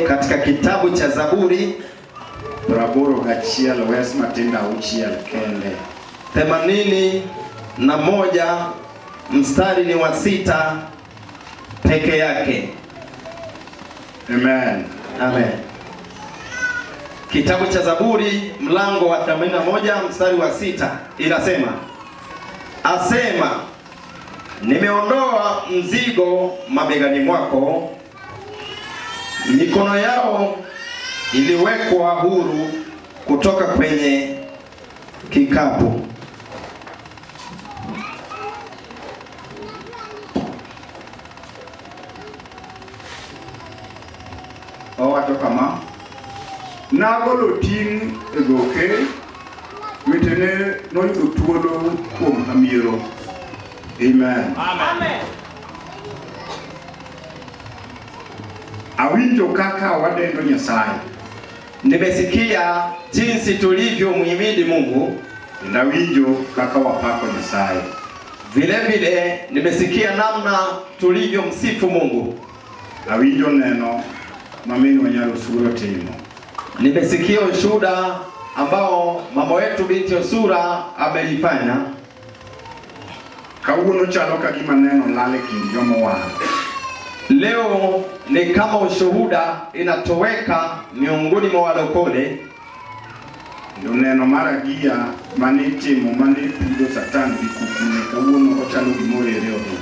Katika kitabu cha Zaburi 81 wes matindo 6 kende. 81 mstari ni wa 6 peke yake. Amen. Amen. Kitabu cha Zaburi mlango wa 81 mstari wa 6 inasema, asema, nimeondoa mzigo mabegani mwako, mikono yao iliwekwa huru kutoka kwenye kikapu. Owacho kama, nagolo ting' e goke, wetene noyudo thuolo kuom hamiero. Amen. Amen. Awinjo kaka wadendo Nyasaye. Nimesikia jinsi tulivyomhimidi Mungu, Kendo awinjo kaka wapako Nyasaye. vile vile nimesikia namna tulivyomsifu Mungu. Awinjo neno ma minwa nyar Osura timo. Nimesikia ushuhuda ambao mama wetu binti Osura amelifanya. Kawuono chalo ka gima neno lal e kind joma. Leo ni kama ushuhuda inatoweka miongoni mwa walokole. Kendo neno mar agia mane itimo mane pudho Satan gi kukune kawuono ochalo gimorere odhi.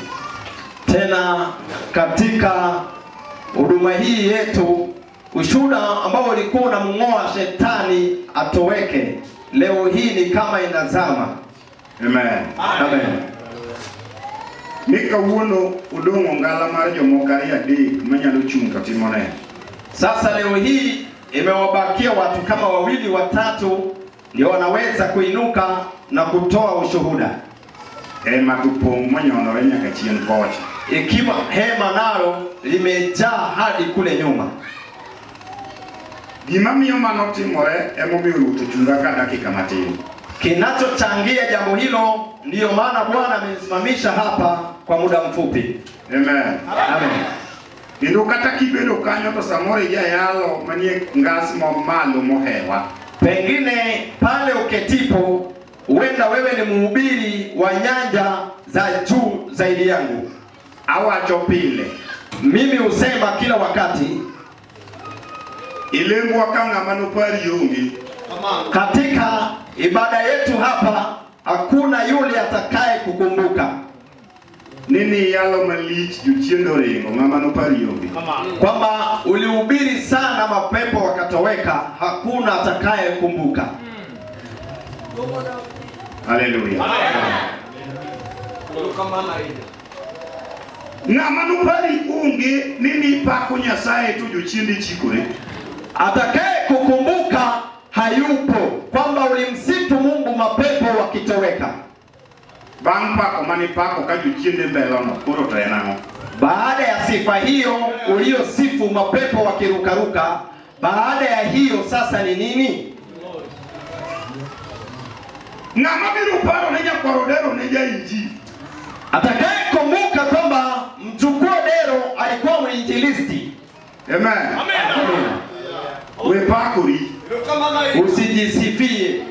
Tena katika huduma hii yetu ushuhuda ambao ulikuwa unamng'oa shetani atoweke, leo hii ni kama inazama. Amen. Amen. Ni kawuono odong' ongala mar jomoko ariyo adek manyalo chung' to timo neno. Sasa leo hii imewabakia watu kama wawili watatu ndio wanaweza kuinuka na kutoa ushuhuda, Hema to pong' monyonore nyaka chien kocha. ikiwa hema nalo limejaa hadi kule nyuma. Gima miyo mano timore emomiyo Ruoth ochunga ka dakika matin. Kinachochangia jambo hilo, ndiyo maana Bwana amenisimamisha hapa kwa muda mfupi. Amen. Amen. Kendo kata kibedo kanyo to samoro ijayalo manie ngas mamalo mohewa. Pengine pale uketipo, huenda wewe ni mhubiri wa nyanja za juu zaidi yangu. Awacho pile, Mimi husema kila wakati, ilembwa ka ng'ama nopari onge. katika ibada yetu hapa hakuna yule atakaye kukumbuka Ni niyalo malich jochiende oringo ng'ama nopari onge. kwamba ulihubiri sana, mapepo wakatoweka, hakuna atakaye kumbuka. Haleluya. Ng'ama nopari onge ni nipako Nyasaye to jochiende chikore. Atakaye kukumbuka hayupo, kwamba ulimsifu Mungu mapepo wakitoweka. Bang' pako manipako ka jochiende mbelono koro to en ang'o? Baada ya sifa hiyo uliyosifu mapepo wakirukaruka, baada ya hiyo sasa ni nini? Ng'ama biro paro ne nyakwar Odero ne ja-injili. Atakaye kumbuka kwamba mjukuu Odero alikuwa mwinjilisti. Amen. We pakori, Usijisifie,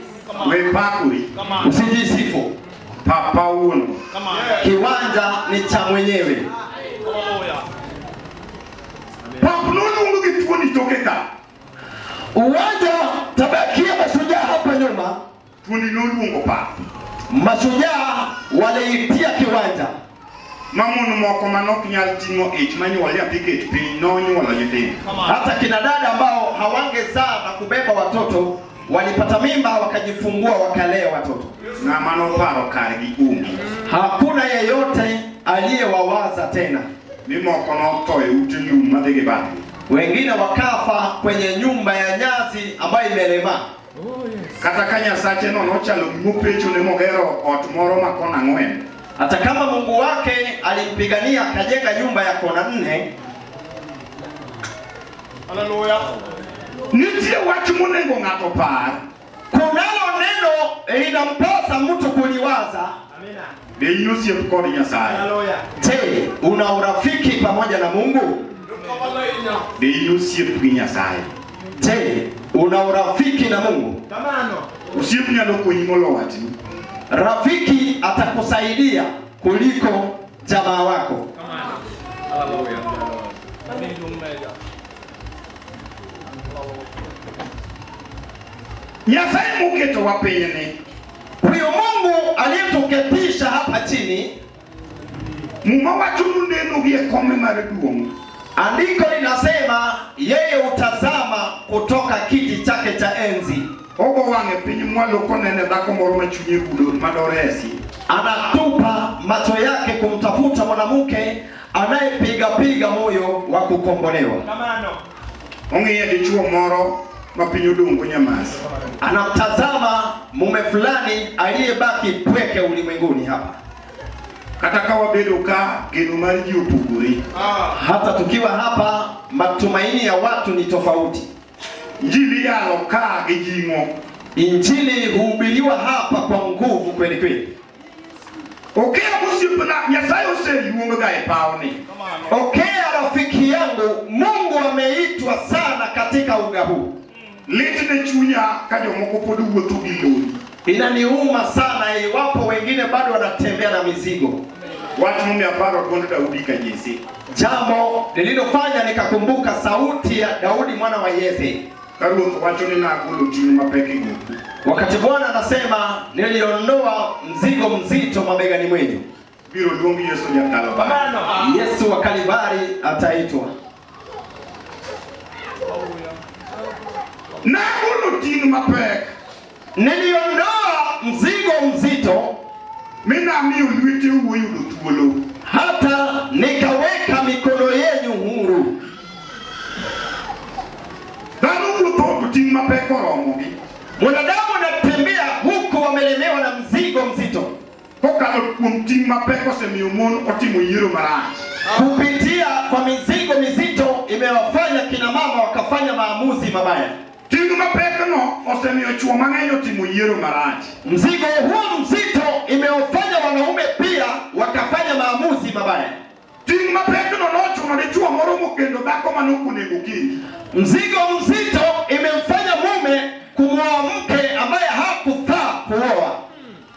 we pakori, usijisifu. papa wuon. Kiwanja ni cha mwenyewe. Pap noluongo gi thuondi toke ka. Uwanja tabakia mashujaa hapa nyuma. Thuondi noluongo pap. Mashujaa waliitia kiwanja, Ma mon moko manok nyal ting'o ich manyuol nyathi ket piny nonyuolo nyithindo. hata kina dada ambao hawangezaa na kubeba watoto walipata mimba wakajifungua wakalea watoto. Ng'ama noparo kargi onge. Hakuna yeyote aliyewawaza tena. Ni moko notho e ute lum madhi gi badgi. Wengine wakafa kwenye nyumba ya nyasi ambayo imelemaa. Kata ka Nyasache no nochalo gimopechone mogero ot moro ma kona ang'wen. Hata kama Mungu wake alimpigania akajenga nyumba ya kona 4, Nitie wach monego ng'ato par. kunalo neno linampasa mtu kuliwaza. Be in osiep kod Nyasaye? Je, una urafiki pamoja na Mungu? Be in osiep gi Nyasaye? Je, una urafiki na Mungu? Osiep nyalo konyi molo watni. Rafiki atakusaidia kuliko jamaa wako. Nyasaye moketowa pinyni, Huyu Mungu aliyetuketisha hapa chini, Muma wacho noneno gi e kome mar duong'. andiko linasema yeye hutazama kutoka kiti chake cha enzi, Ogo wang'e piny mwalo konene dhako moro ma chunye gudo madoresi. anatupa macho yake kumtafuta mwanamke anayepigapiga moyo wa kukombolewa. Ong'iye dichuo moro ma piny odong' go nyamasi. Anamtazama mume fulani aliyebaki pweke ulimwenguni hapa. Kata ka wabedo ka geno mar ji opogore. Hata tukiwa hapa, matumaini ya watu ni tofauti. Injili iyalo ka gi jing'o. Injili huhubiriwa hapa kwa nguvu kweli kweli. Okeya osiepna, Nyasaye oseluonga e pawni. Okea rafiki yangu, Mungu ameitwa sana katika uga huu. Lit ne chunya ka jomoko pod wuotho gi lori. Inaniuma sana iwapo wengine bado wanatembea na mizigo. Wach momiyo aparo duond Daudi ka Jesse. Jambo lililofanya nikakumbuka sauti ya Daudi mwana wa Yese, Ka ruoth wacho ni nagolo ting' mapek e goku. wakati Bwana anasema niliondoa mzigo mzito mabegani mwenyu. Biro luong Yesu ja-Kalvari. Yesu wa Kalvari ataitwa. Nagolo ting' mapek Niliondoa mzigo mzito mi namiyo lweteu oyudo thuolo. hata nikaweka mikono yenu huru. Dhano wuotho to ting' mapek oromogi. Mwanadamu anatembea huku wamelemewa na mzigo mzito. Kokalo kuom ting' mapek osemiyo mon otimo yiero marach. Kupitia kwa mizigo mizito imewafanya kina mama wakafanya maamuzi mabaya. Ting' mapekno osemiyo chwo mang'eny otimo yiero marach. Mzigo huo mzito imewafanya wanaume pia wakafanya maamuzi mabaya. Ting' mapekno nochuno dichuo moro mokendo dhako manokonego kendi. Mzigo mzito imemfanya mume kumwoa mke ambaye hakufaa kuoa.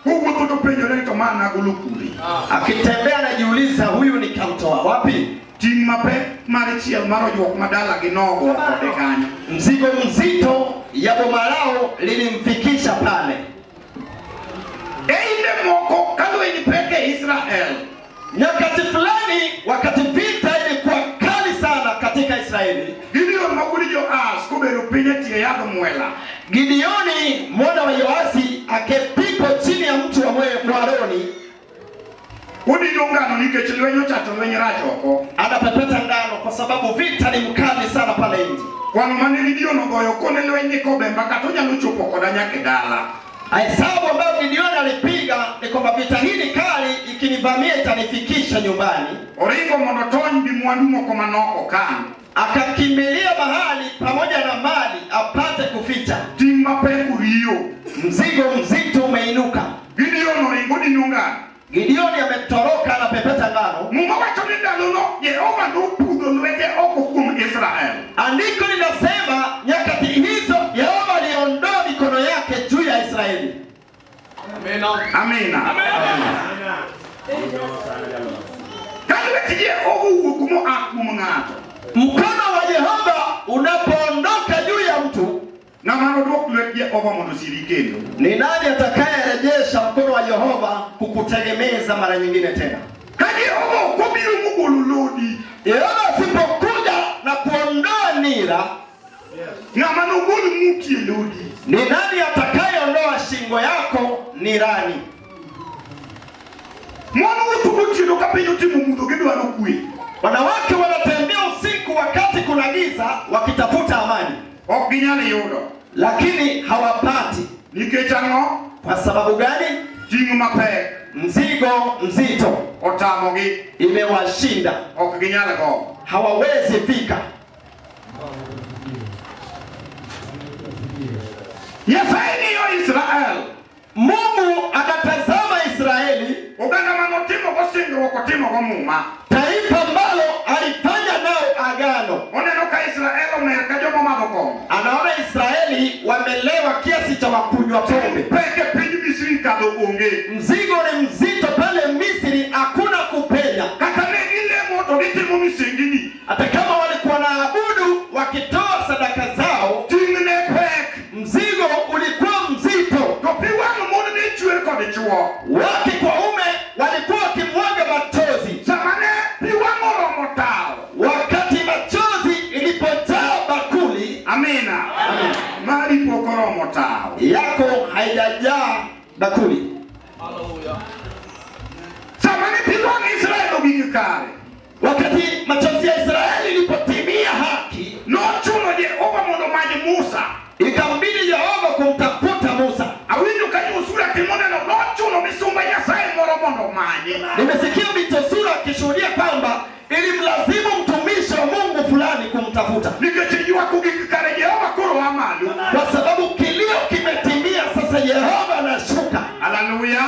Kowuotho to penjore ni to ma nagolo kure. Akitembea anajiuliza, huyu nikamtoa wapi? Ting' mapek mar chiel mar ojuok ma dalagi nogo kode kanyo. Mzigo mzito ya boma lao lilimfikisha pale. E inde moko ka lweny pek e Israel, Nyakati fulani, wakati vita ilikuwa kali sana katika Israeli, Gideon ma wuod Joash kobedo piny e tie yadh mwela, Gideoni mwana wa Yoasi akepikwa chini ya mti wa mwaroni, odino ngano nikech lweny ochacho lweny rach oko. anapepeta ngano kwa sababu vita ni mkali sana pale nje. Kwano mane Gideon ogoyo kone lweny ni kobemba kata onyalo chopo koda nyaka e dala. Hesabu ambayo Gideoni alipiga ni kwamba vita hii ni kali, ikinivamia itanifikisha nyumbani. Oringo mondo otony gi mwandu moko manok okan. Akakimbilia mahali pamoja na mali apate kuficha. Ting' mapek oriyo. Mzigo mzito umeinuka. Gideon oringo odino ngano. Gideoni ametoroka anapepeta ngano. Muma wacho ni ndalono Jehova nopudho lwete oko kuom Israel. Andiko linasema nyakati hizo Yehova aliondoa mikono yake juu ya Israeli. Amina. Ka lwet Jehova owuok moa kuom ng'ato, Mkono wa Yehova unapoondoka juu ya mtu, ng'ama nodwok lwet Jehova mondo osiri kendo? ni nani atakayerejesha mkono wa Yehova kukutegemeza mara nyingine tena? Ka Jehova ok obiro mogolo lodi, Yehova asipokuja na kuondoa nira, ng'ama nogol ng'uti e lodi? ni nani atakayeondoa shingo yako nirani? Mon wuotho gotieno ka piny otimo mudho gidwaro kwe. Wanawake wanatembea usiku wakati kuna giza wakitafuta amani, Ok ginyal yudo. lakini hawapati. Nikech ang'o? Kwa sababu gani? Ting' mapek Mzigo mzito otamogi, imewashinda, ok ginyal go. hawawezi fika. Nyasaye ng'iyo Israel, Mungu anatazama Israeli, oganda manotimogo singruok otimogo muma. taifa ambalo alifanya nao agano. Oneno ka Israel omer ka joma madho kong'o. Anaona Israeli wamelewa kiasi cha wakunywa pombe. Pek e piny Misri kadho onge. Mzigo ni mzito pale Misri, hakuna kupenya. Kata ne gilemo to gitimo misengini. Hata kama walikuwa na abudu wakitoa sadaka zao, Ting' ne pek. Mzigo ulikuwa mzito. To pi wang' mon ne chwer kod chwo. Wake kwa ume walikuwa wakimwaga machozi. Sama ne pi wang' oromo tawo. Wakati machozi ilipojaa bakuli, Amina. Mari pok oromo tawo. Yako haijajaa bakuli. Sama ne pi wang' Israel ogik kare. Wakati machozi ya Israeli ilipotimia haki, nochuno Jehova mondo omany Musa. Ikambidi Jehova kumtafuta Musa. Awinjo ka Joshua timo neno, nochuno misumba Nyasaye moro mondo omanye. Nimesikia Joshua akishuhudia kwamba ilimlazimu mtumishi wa Mungu fulani kumtafuta. Nikech ywak ogik kare, Jehova koro a malo. Kwa sababu kilio kimetimia, sasa Jehova anashuka. Haleluya.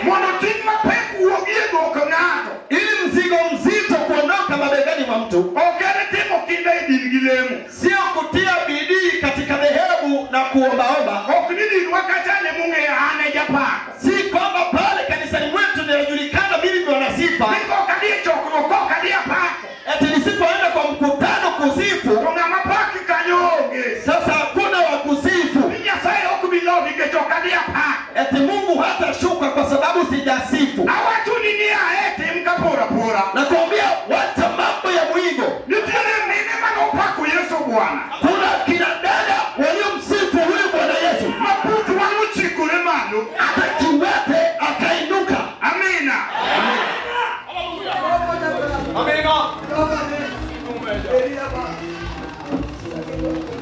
Mondo ting' mapek wuogi e gok ng'ato. Ili mzigo mzito kuondoka mabegani mwa mtu. Ok en timo kinda e din gi lemo. Sio kutia bidii katika dhehebu na kuombaomba. Ok ni dinwa kacha ne mong'eyo an e japako. Si kwamba pale kanisani mwetu ninajulikana mimi ni mwanasifa. Ni kok adhi e chokruok, kok adhi apako. Eti nisipoenda kwa mkutano kusifu, To ng'ama paki kanyo onge. Sasa hakuna wa kusifu. Ni Nyasaye ok bi lo nikech ok adhi apako. Eti Mungu hatashuka kwa sababu sijasifu. Awacho ni niya e tim ka pora pora. Nakwambia wacha mambo ya mwigo. Nitiere mine manopako Yesu Bwana. Kuna kina dada waliomsifu huyu Bwana Yesu. Ma puth wang' ochikore malo. Hata kiwete akainuka. Amina. Amina.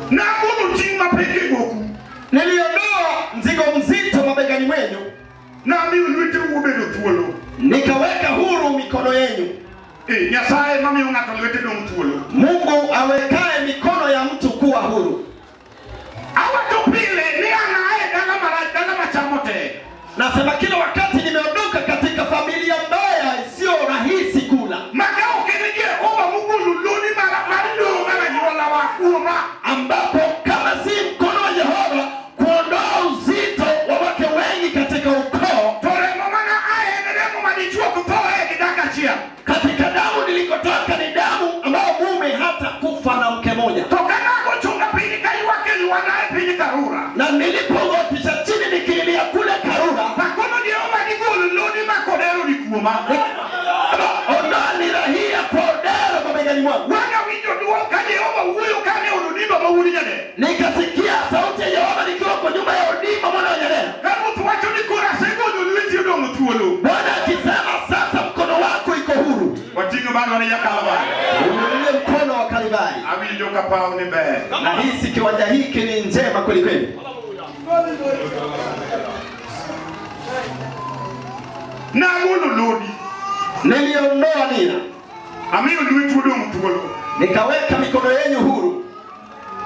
Nagolo ting' mapek e goku. Niliondoa mzigo mzito mabegani mwenu. Namiyo lweteu obedo thuolo. Nikaweka huru mikono yenu. Nyasaye mamiyo ng'ato lwete dong' thuolo. Mungu awekae mikono ya mtu kuwa huru. Awacho pile ni an ae dala marach, dala machamo tek. Nasema kila wakati nimeondoka katika familia mbaya isiyo rahisi kula. Maka ok en Jehova mogolo lodi mar lowo mar anyuolawa kuoma. Ambapo kama si mkono wa Jehova kuondoa uzito wa wake wengi katika ukoo. To remo mana ae en remo ma dichuo ok tho e gi dhako achiel. Katika damu nilikotoka ni damu ambayo mume hata kufa na mke moja. To ka nago chunga piny ka ywak e lwanda e piny Karura. Na nilipogotisha chini nikililia kule Karura. Takono Jehova ni golo lodi ma kodero ni kuoma. Ondoa nira hii ya kodero mabegani mwangu. Wana winjo duol ka Jehova wuoyo ka ne od Odimba ma wuod Nyadera. Nikasikia sauti ya Jehova nikiwa kwa nyumba ya Odimba mwana wa Nyadera. Ka Ruoth wacho ni koro asegolo lweti odong' thuolo. Bwana akisema sasa mkono wako iko huru. Wating'o bado ne Jakalvari. Uinulie mkono wa Kalvari. Awinjo ka paw ni ber. Nahisi kiwanja hiki ni njema kweli kweli. Nagolo lodi. Niliondoa nira. Amiyo lwetu odong' thuolo. Nikaweka mikono yenu huru.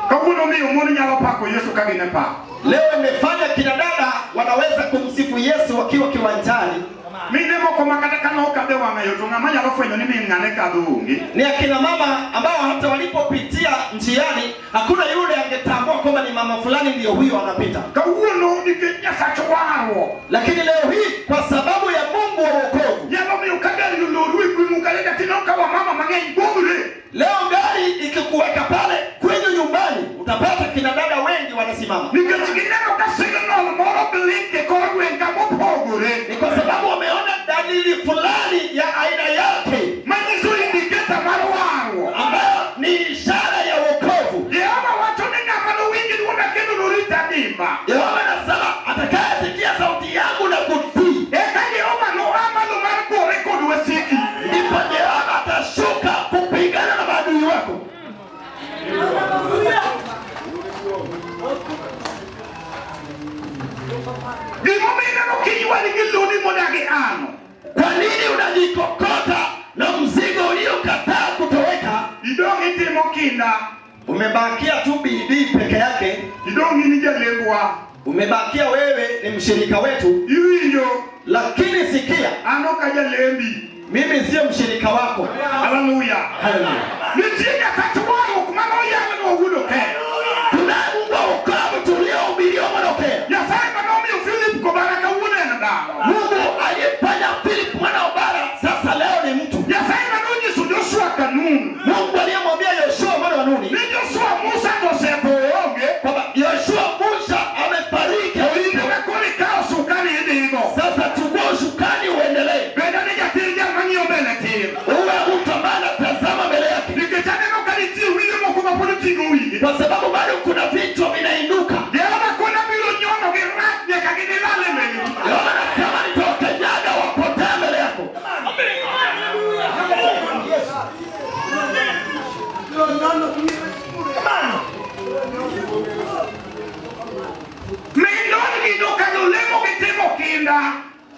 Kawuono miyo mon nyalo pako Yesu ka gin e pap. Leo imefanya kina dada wanaweza kumsifu Yesu wakiwa kiwanjani. Mine moko ma kata ka nokadhe wang'ayo to ng'ama nyalo fwenyo ni min ng'ane kadho onge. Ni akina mama ambao hata walipopitia njiani hakuna yule angetambua kwamba ni mama fulani ndiyo huyo anapita. Kawuono nikech Nyasach warruok. Lakini leo hii kwa sababu ya Mungu wa wokovu. Nyalo miyo ka gari oloru e gweng'u kae tineno ka wamama mang'eny bogre. Leo gari ikikuweka pale kwenye nyumbani utapata kina dada wengi wanasimama. Nikech gineno ka signal moro blink e kor gweng' kamopogore. Ni kwa sababu wameona dalili fulani ya aina yake. Manyiso indicator mar warruok. Ambayo ni ishara ya wokovu. Jehova wacho ni ng'ama nowinj dwonda kendo norit adimba. Jehova anasema atakayesikia sauti yangu na kutii. Eka Jehova noa malo mar gore kod wasiki. Ndipo Jehova atashuka kupigana na maadui wako. Gimomiyo ineno kiywari gi lodi modagi ano? Kwa nini unajikokota na mzigo uliokataa kutoweka? Idong' itimo kinda. Umebakia tu bidii peke yake. Idong' in jalembwa. Umebakia wewe ni mshirika wetu. Iwinjo. Lakini sikia, An ok ajalembi. Mimi sio mshirika wako. Haleluya. Haleluya. Nitie Nyasach warruok manoyalnwa wuod Okeyo. Tunaye Mungu wa wokovu tuliohubiriwa mwana Okeyo. Nyasaye manomiyo Philip Kobara kawuono en dhano. Mungu aliyemfanya Philip mwana Obara sasa leo ni mtu. Nyasaye manonyiso Joshua Kanun Mungu aliyemwambia Yoshua mwana wa Nuni ni Joshua Musa to osetho oonge kwamba Yoshua, Musa amefariki, to in ema koro ikawo sukani idhigo. sasa chukua usukani uendelee, Beda ni jatir jal mang'iyo mbele tir. uwe mtu ambaye anatazama mbele yake, Nikech aneno ka nitie wiye moko ma pod oting'o wigi. kwa sababu bado kuna vichwa vinainuka. Jehova kona biro nyono gi rach nyaka ginilal e mbele. Yehova anasema nitawakanyaga wapotee mbele yako. Mindon gi nokalo lemo gi timo kinda.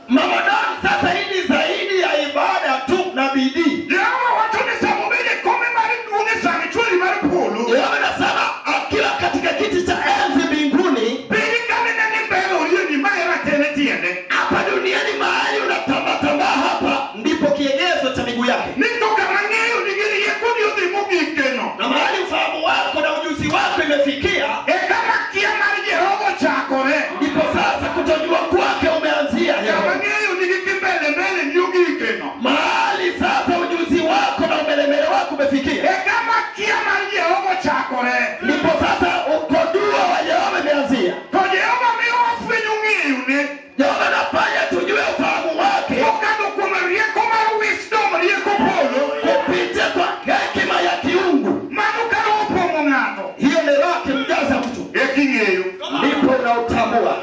Mama Don, sasa hii ni zaidi ya ibada tu na bidii. Jehova wacho ni sama obedo e kome mar duong' e sanctuary mar polo. Yehova anasema akiwa katika kiti cha enzi mbinguni, Piny ka nene ni mbele orieni ma e ratene tiende. hapa duniani mahali unatambatambaa hapa ndipo kiegezo cha miguu yake, Ni to kama ng'eyo nigi rieko ni odhi mogik keno. na mahali ufahamu wako na ujuzi wako imefikia, E kama kia mar Jehova ochakore. ndipo sasa kutojua kwake umeanzia. Kama Yehova. ng'eyo nigi kimbele mbele ni ogik keno. Mahali sasa ujuzi wako na umelemele wako umefikia, E kama kia mar Jehova ochakore. ndipo sasa ukodua wa Yehova imeanzia. To Jehova miyo wafwenyo ng'eyone. Yehova anafanya tujue ufahamu wake Kokadho kuom rieko mar wisdom, rieko polo. kupitia kwa hekima ya kiungu. Mano ka roho opong'o ng'ato. Hiyo ni roho akimjaza mtu, Eking'eyo. ndipo unautambua.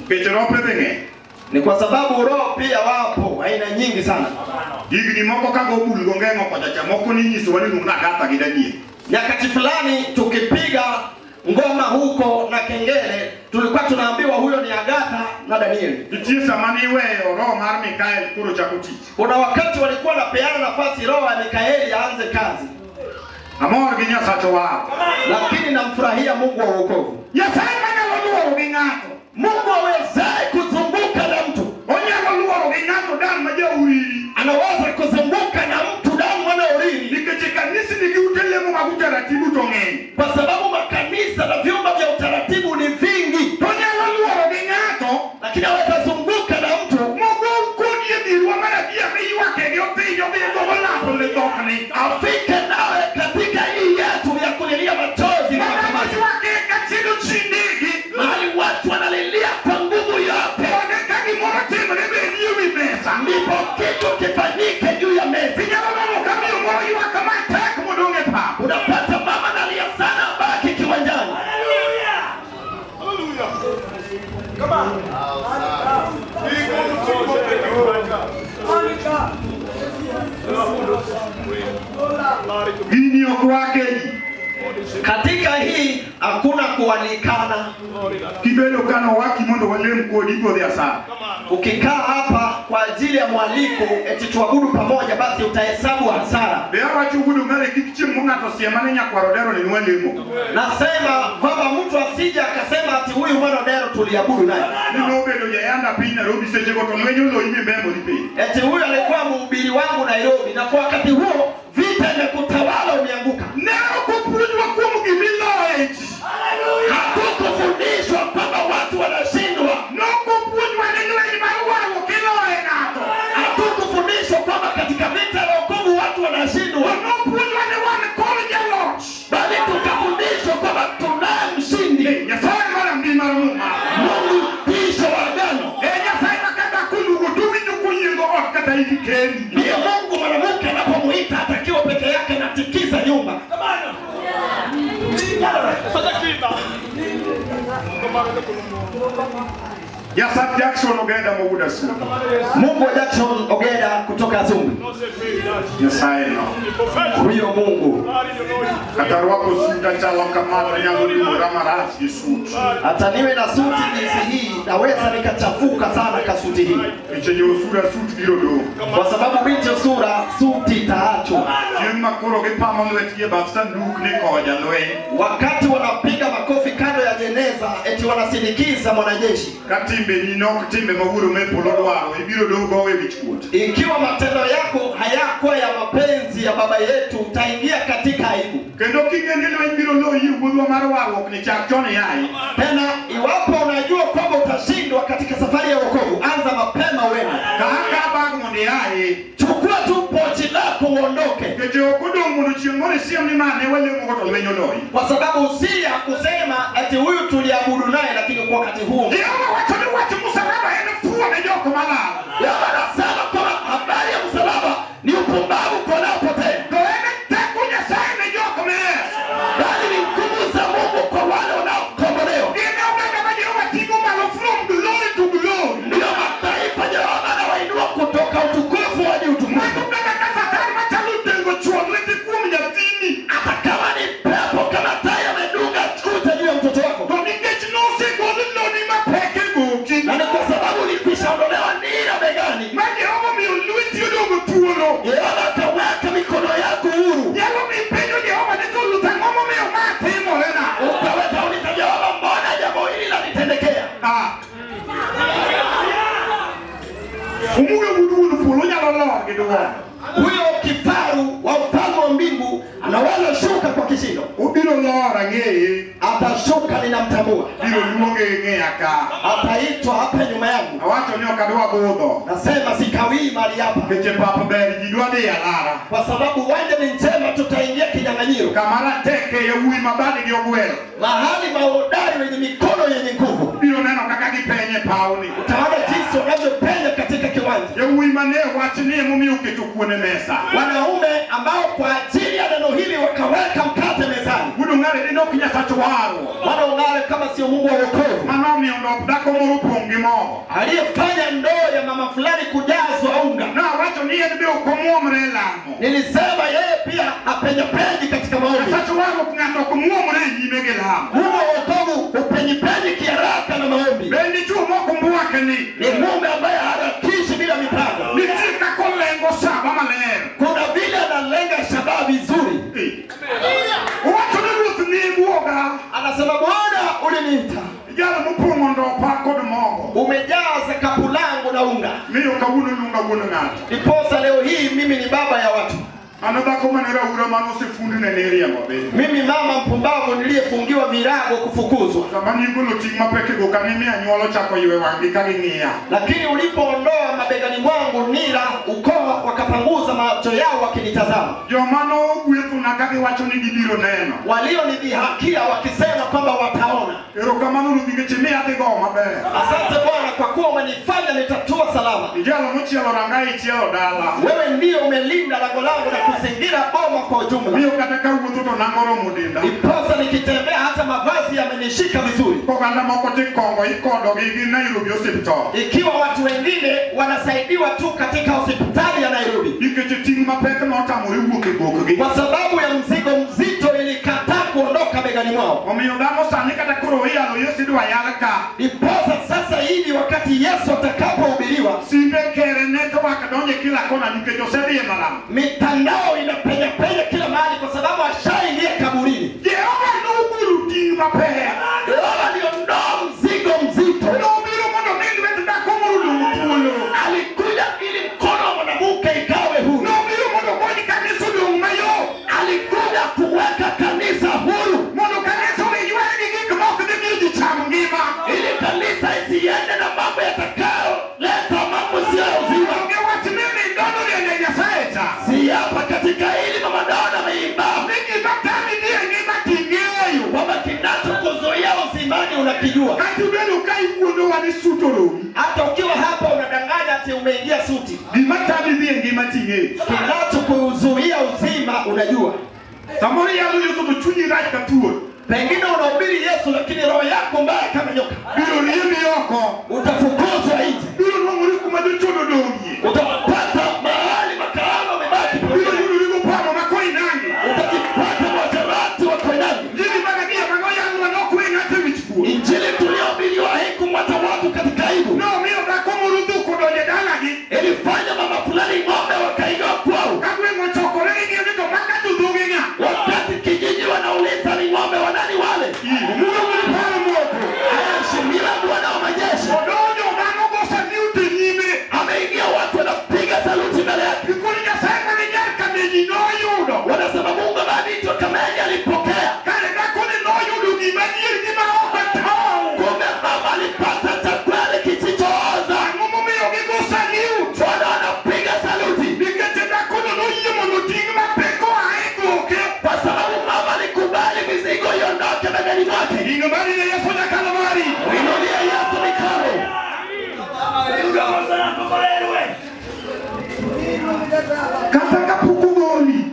Nikech rope be ng'eny. Ni kwa sababu roho pia wapo aina nyingi sana. Higni moko ka go bul gongeng'o kocha cha moko ninyisowa ni luong Agatha gi Daniel. Nyakati fulani tukipiga ngoma huko na kengele, tulikuwa tunaambiwa huyo ni Agatha na Danieli. Nitie sama niweyo roho mar Mikael koro chako tich. Kuna wakati walikuwa wanapeana nafasi roho ya Mikaeli aanze kazi, Amor gi Nyasach owar. lakini namfurahia Mungu wa wokovu, Nyasaye manyalo luoro gi ng'ato. Mungu awezaye kuzunguka na mtu, Onyalo luoro gi ng'ato dan ma jauriri. anaweza kuzunguka na mtu damu mwana uriri, Nikech e kanisni gi ute lemo mag utaratibu to ng'eny. kwa sababu makanisa na vyumba vya utaratibu ni vingi, To onyalo luoro gi ng'ato lakini aweza zunguka na mtu mogol kodi e dirwa mar adier miywake gi opinyo gi gogo lapo ne dhokni. afike nawe katika hii yetu ya kulilia machozi na Mana makamasi, giywake kachiedo chi ndege. mahali watu wanalilia kwa nguvu yote, Kode ka gimoro timre be nie wi mesa. ndipo kitu kifanyike juu ya meza. Inyalo neno ka miyo moro ywak matek modong' e pap. Unapata mama analia sana, baki kiwanjani. Gini ok rwake ji. Katika hii hakuna kualikana. Kibedo ka nowaki mondo walem kodi godhi asara. Ukikaa hapa kwa ajili ya mwaliko eti tuabudu pamoja, basi utahesabu hasara. Be awacho wuod Ongare kik chieng' mo ng'ato siema ni nyakwar Odero ni nwalemo. Nasema kwamba mtu asije akasema ati huyu mwana Odero tuliabudu naye, Ni nobedo jayanda piny Nairobi sechego to lweny oloyi mibemo dhi piny. eti huyu alikuwa mhubiri wangu Nairobi, na kwa wakati huo vita imekutawala umeanguka. Ne ok opuonjwa kuom gimiloye ji. Hatukufundishwa kwamba watu wanashindwa, Nok opuonjwa ni lweny mar warruok iloye ng'ato. hatukufundishwa kwamba katika vita ya wokovu watu To wanashindwa, nopuonjwa ni wan kod jaloch. bali tukafundishwa kwamba tunaye mshindi, Nyasaye mar ambi mar muma. Mungu tisho wa agano. E Nyasaye ma ka dhako oluongo to winjo koyiengo ot kata in kendi. Ndiyo Mungu mwanamke anapomuita atakiwa peke yake natikiza nyumba. Nyasach Jackson Ogenda mowuod Asumbi. Mungu wa Jackson Ogeda kutoka Asumbi, Nyasaye no. huyo Mungu Kata rwako sut achalo kama to nyalo luora marach gi sut. hata niwe na suti jinsi hii naweza nikachafuka sana kasuti hii, Nikech osura sut biro dong'. kwa sababu binti sura suti itaachwa. Chieng' ma koro gipamo lwetgi e bath sanduk ni koja lweny. Wakati wanapiga makofi kando ya jeneza eti Wanasindikiza mwanajeshi. Ka timbeni nok timbe ma wuoro me polo dwaro, ibiro dong' gowe wichkuot. Ikiwa matendo yako hayakuwa ya mapenzi ya baba yetu, utaingia katika aibu. Kendo king'e ni lweny biro loyi e wuodhwa mar warruok ni chak chon yaye. Tena iwapo unajua kwamba utashindwa katika safari ya wokovu, anza mapema uende. Ka aka bag mondo iaye. Chukua tu pochi lako uondoke, Nikech ok odong' mondo chieng' moro isiem ni ma ne walemogo to lweny oloyi. kwa sababu usia kusema ati huyu tuliabudu naye, lakini kwa wakati huo Jehova wacho ni wach msalaba en fuwo ne jok malal. Yehova anasema kwamba habari ya msalaba ni upumbavu kwa wanaopotea, To en teko Nyasaye ne jok moyes. bali ni nguvu za Mungu kwa wale wanaokombolewa. Gin e oganda ma Jehova ting'o malo from glory to glory. Ndiyo mataifa Jehova anawainua kutoka utukufu hadi utukufu. Mano kata ka Satan machalo tengo chuo lwete kuom nyathini. Hata kama ni pepo kama tai amedunga kuta juu ya mtoto wako, To nikech nosegol lodi mapek e goki. na ni kwa sababu ulikwisha ondolewa nira begani, Ma Jehova omiyo lweti odong' thuolo. Yehova akaweka mikono yako huru. Nyalo mi penjo Jehova ni to Ruoth ang'o momiyo ma timorena? Utaweza uliza Jehova, mbona jambo hili lanitendekea? Ah. Umuge wuod wuon polo nyalo lor gi duol. Huyo kifaru wa ufalme wa mbingu anaweza shuka kwa kishindo, Obiro lor ang'eye. atashuka, ninamtambua, Biro luonge ng'eya ka. ataitwa hapa nyuma yangu. Awacho ni ok adwa budho. Nasema sikawii mahali hapa, Nikech pap ber ji dwa dhi e alara. kwa sababu uwanja ni njema, tutaingia kinyang'anyiro Kama rateke yawuoyi ma badgi ogwel. mahali mahodari wenye mikono yenye nguvu. Biro neno kaka gipenye pawni. Utaona jinsi wanavyopenya katika kiwanja, Yawuoyi mane wach ni emomiyo oketo kuon e mesa. wanaume ambao kwa ajili ya neno hili wakaweka mkate mezani. Wuod Ong'are dine ok Nyasach warruok. Wana Ong'are kama sio Mungu wa wokovu Manomiyo ndop dhako moro opong' gi mogo. aliyefanya ndoo ya mama fulani kujazwa unga. Nawacho ni en be ok omuomre e lamo. Nilisema yeye pia hapenyapenyi katika maombi. Nyasach warruok ng'ato ok muomre e nyime gi lamo. Mungu wa wokovu hupenyipenyi kiharaka na maombi. Be dichuo mok mbwakni. Ni mume ambaye harakishi bila mipango. Nitie kaka olengo saba maler. Kuna vile analenga shabaha vizuri. Eh. Owacho ni Ruoth ne buoga. Anasema Bwana, uliniita, Jalo mopong'o ndopa kod mogo. umejaza kapu langu na unga, Miyo kawuono luonga wuon ng'ato. ndiposa leo hii mimi ni baba ya watu. An dhako mane raura manosefundne ni riembo be. Mimi mama mpumbavu niliyefungiwa virago kufukuzwa, Sama nigolo ting' mapek e goka ni mi anyuola ochako ywe wang'gi ka ging'iya. lakini ulipoondoa mabegani mwangu nira, ukoo wakapanguza macho yao wakinitazama, Joma nogwethona ka giwacho ni gibiro neno. walionidhihakia wakisema kwamba wataona. Erokamano Ruoth nikech imiya adhi gowo maber. Asante Bwana kwa kuwa umenifanya nitatua salama. Ijalo mochielo ranga ichielo dala. Wewe ndiyo umelinda lango langu na kuzingira boma kwa ujumla. Miyo kata kawuotho to nang'o oromo denda. Ndiposa nikitembea hata mavazi yamenishika vizuri. Koganda moko tikongo ikodogi gi Nairobi osiptal. Ikiwa watu wengine wanasaidiwa tu katika hospitali ya Nairobi, Nikech ting' mapek notamore wuok e gokgi. kwa sababu ya mzigo mzito ilikataa kuondoka begani mwao. Omiyo dhano sani kata koro iyalo Yesu idwa yal ka. Ndiposa sasa hivi wakati Yesu atakapohubiriwa, Simbe kere network donje kila kona nikech osedhi e malam. mitandao inapenya penya kila mahali, kwa sababu ashaingia kaburini. Jehova nogolo ting' mapek. Yehova aliondoa mzigo mzito, Nobiro mondo mi lwet dhako moro odong' thuolo. alikuja ili mkono wa mwanamke ikawe huru. Nobiro mondo ogony kanisa odong' mayom. Alikuja kuweka kanisa huru, Mondo kanisa owe yware gi gik mok dhi miyo ji cham ngima. ili kanisa isiende na mambo yatakayoleta mambo sio ya uzima. Onge wach ni mindono rieny e Nyasaye cha. Si hapa katika hili mama Dona ameimba Ni gima tami dhi e ngima ting'eyo. kwamba kinachokuzuia uzimani unakijua. Kata ibedo ka iwuondowa ni sut oromi. Hata ukiwa hapa unadanganya ati umeingia suti, Gima tami dhi e ngima ting'eyo. kinachokuzuia uzima unajua. Samoro iyalo Yesu to chunyi rach ka thuol. Pengine unahubiri Yesu lakini roho yako mbaya kama nyoka, Biro riembi oko. utafukuzwa nje, Biro nwang'ori kuma jochodo odong'ie. utapata mahali makahaba umebaki, Biro yudori gopamo ma Koinange. utajipata mwasherati wa Koinange. Injili mag adier mag oyalwa nokwe ng'ato e wich kuot. Injili tuliyohubiriwa haikumwacha watu katika aibu, Nomiyo dhako moro dhok odonjo e dalagi. ilifanya mama fulani ng'ombe wakaigawa kwao, Ka gweng' ochokore ging'iyo ni to maka to dhoge ng'a. wakati kijiji wanauliza ni ng'ombe wa nani wale. Omulo wuod paro moko. I Kata kapok ogoli,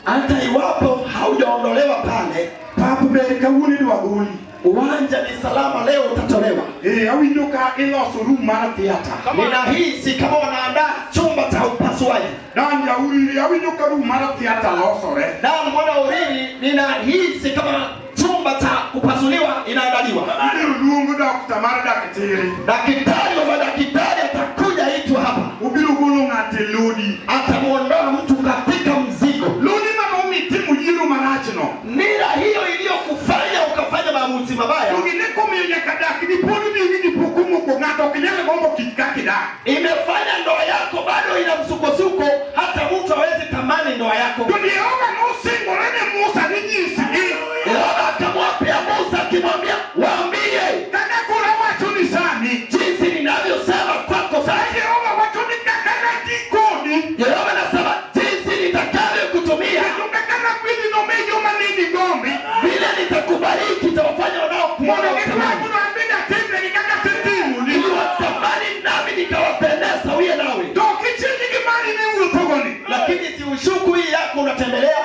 Hata iwapo haujaondolewa pale, pap ber kawuono idwa goli. Uwanja ni salama, leo utatolewa. Eh, awinjo ka iloso room mar theatre. Ninahisi kama wanaandaa chumba cha upasuaji. Dan jauriri, awinjo ka room mar theatre losore. Dan mwana Uriri, ninahisi kama chumba cha kupasuliwa inaandaliwa. Ibiro luongo dakta mar daktari. Daktari wa madaktari atakuja itwa hapa, Obiro golo ng'ato e lodi. atamuondoa mtu katika mzigo. Lodi mane omi timo yiero marachno. Nira hiyo iliyokufanya ukafanya maamuzi mabaya To gine komiyo nyaka dak ni pod ni ni pok omoko ng'ato ok nyal gombo kich kaka idak. Imefanya ndoa yako bado ina msukosuko, hata mtu hawezi tamani ndoa yako. To Jehova nosingore ne Musa ni nyisgi. Yehova akamwapia Musa akimwambia, waambie Kaka koro awacho ni sani. Jinsi ninavyosema kwako sasa. Jehova wacho ni kaka nati kodi. Yehova anasema jinsi nitakavyokutumia. Kendo kaka nakwedhi nomi joma nigi gombi. Vile nitakubariki nitawafanya wanaokuona Mondo watamani. gitwag an bende atimnegi kaka asetimoni. Ili watamani nami nikawapendeza uye nawe. To ok ichil gi mari miwuothogoni. Lakini si ushuku hii yako unatembelea.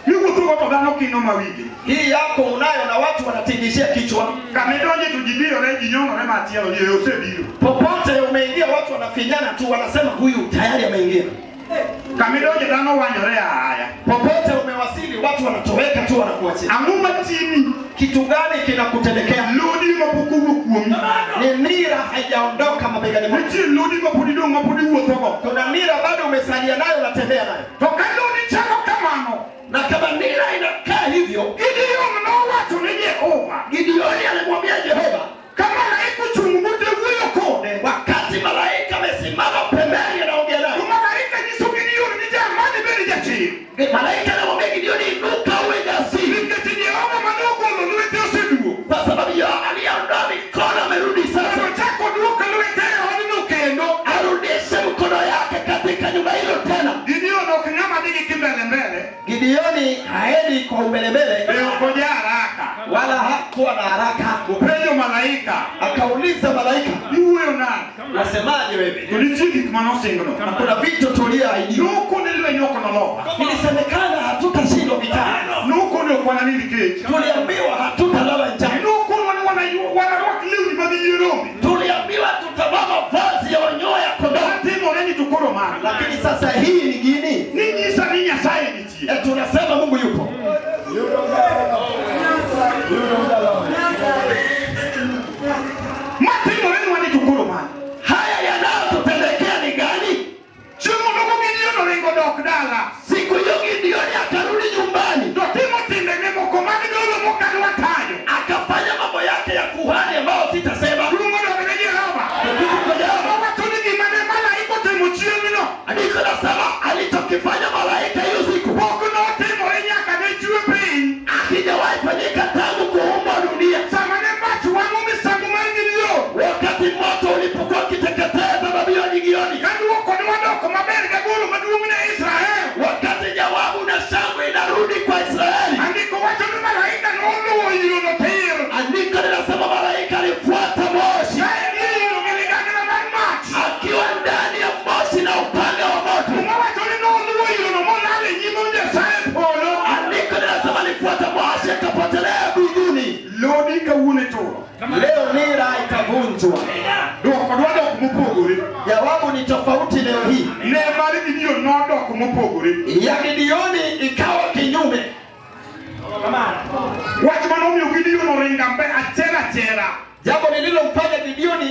Miwuothogo to dhano kino mawigi. Hii yako unayo na watu wanatingishia kichwa. Kama idonje to ji diyore ji nyonore machielo ji osebiro. Popote umeingia watu wanafinyana tu, wanasema huyu tayari ameingia. Kama idonje dhano wanyore ahaya. Popote umewasili watu wanatoweka tu, wanakuachia. Ang'o matimi? Kitu gani kinakutendekea? Lodi mapok owuok kuomi. Ni nira haijaondoka mabegani mwako. Nitie lodi mapod idong' mapod iwuothogo. Kuna nira bado umesalia nayo, unatembea nayo. To ka lodi chalo kamano, Na kama nira inakaa hivyo, Gideon nowacho ne Jehova. Gideoni alimwambia Jehova, Ka malaika ochung' bute wuoyo kode. Wakati malaika amesimama pembeni anaongea naye. To malaika nyiso Gideon ni jamani bed jachir. Malaika anamwambia Gideoni, inuka uwe jasiri. Nikech Jehova mane ogolo lwete oseduogo. Kwa sababu Yehova aliyeondoa mikono amerudi sasa. Mondo ochak oduok lwete e odno kendo. Arudishe mkono yake katika nyumba hilo tena. Gideon ok ng'ama dhi gi kimbele mbele. Gideoni haendi kwa umbelembele. Be ok oja haraka. Wala hakuwa na haraka. Openjo malaika. Akauliza malaika, Iwuoyo nade? Nasemaje wewe? To nitie gik mane osingno. Na kuna vitu tuliahidiwa. Nokone lweny ok nolowa. Ilisemekana hatutashinda vitani. Nokone ok wananind kech. Tuliambiwa hatutalala njaa. Nokonwa ni wanarwak lewni mag yie rombe. Tuliambiwa tutavaa mavazi ya manyoya ya kondoo. Matimore ni to koro mano. Lakini sasa hii ni gini? Ni nyisa ni Nyasaye nitie. Tunasema Mungu yupo. Matimore nwa ni to koro mano. Haya yanayotutendekea ni gani? Chieng' onogo Gideon oringo dok dala. Siku hiyo Gideon akarudi nyumbani. To timo timbene moko mag dolo mokadwa tayo. Akafanya mambo yake ya kuhani ambayo sitasema. Luongo dok ne Jehova. Tukufu kwa Jehova. Owacho ni gima ne malaika otimo chieng'no. Andiko nasema alichokifanya malaika hiyo siku pok notimore nyaka ne chwe piny. Hakijawahi fanyika tangu kuumbwa dunia. Sama ne mach wang'o misango mar Gideon. Wakati moto ulipokuwa ukiteketeza dhabihu ya Gideoni. Ka duoko ne wadoko maber gagolo maduong' ne Israel. Wakati jawabu na shangwe inarudi kwa Israeli. Andiko wacho ni malaika noluwo yirono tir. Andiko linasema malaika alifuata moshi. Ka en e yiro gi ligangla mar mach. Akiwa ndani ya moshi na upanga wa moto. Muma wacho ni noluwo yirono molal e nyim Nyasaye polo. Andiko linasema alifuata moshi akapotelea mbinguni. Lodi kawuono ituro. Leo nira itavunjwa. Dwoko dwa dok mopogore. Jawabu ni tofauti leo hii. Ne mar Gideon nodok mopogore. Ya Gideoni ikawa kinyume. Wach manomiyo Gideon oringo ambe achiel achiela. Jambo lililomfanya Gideoni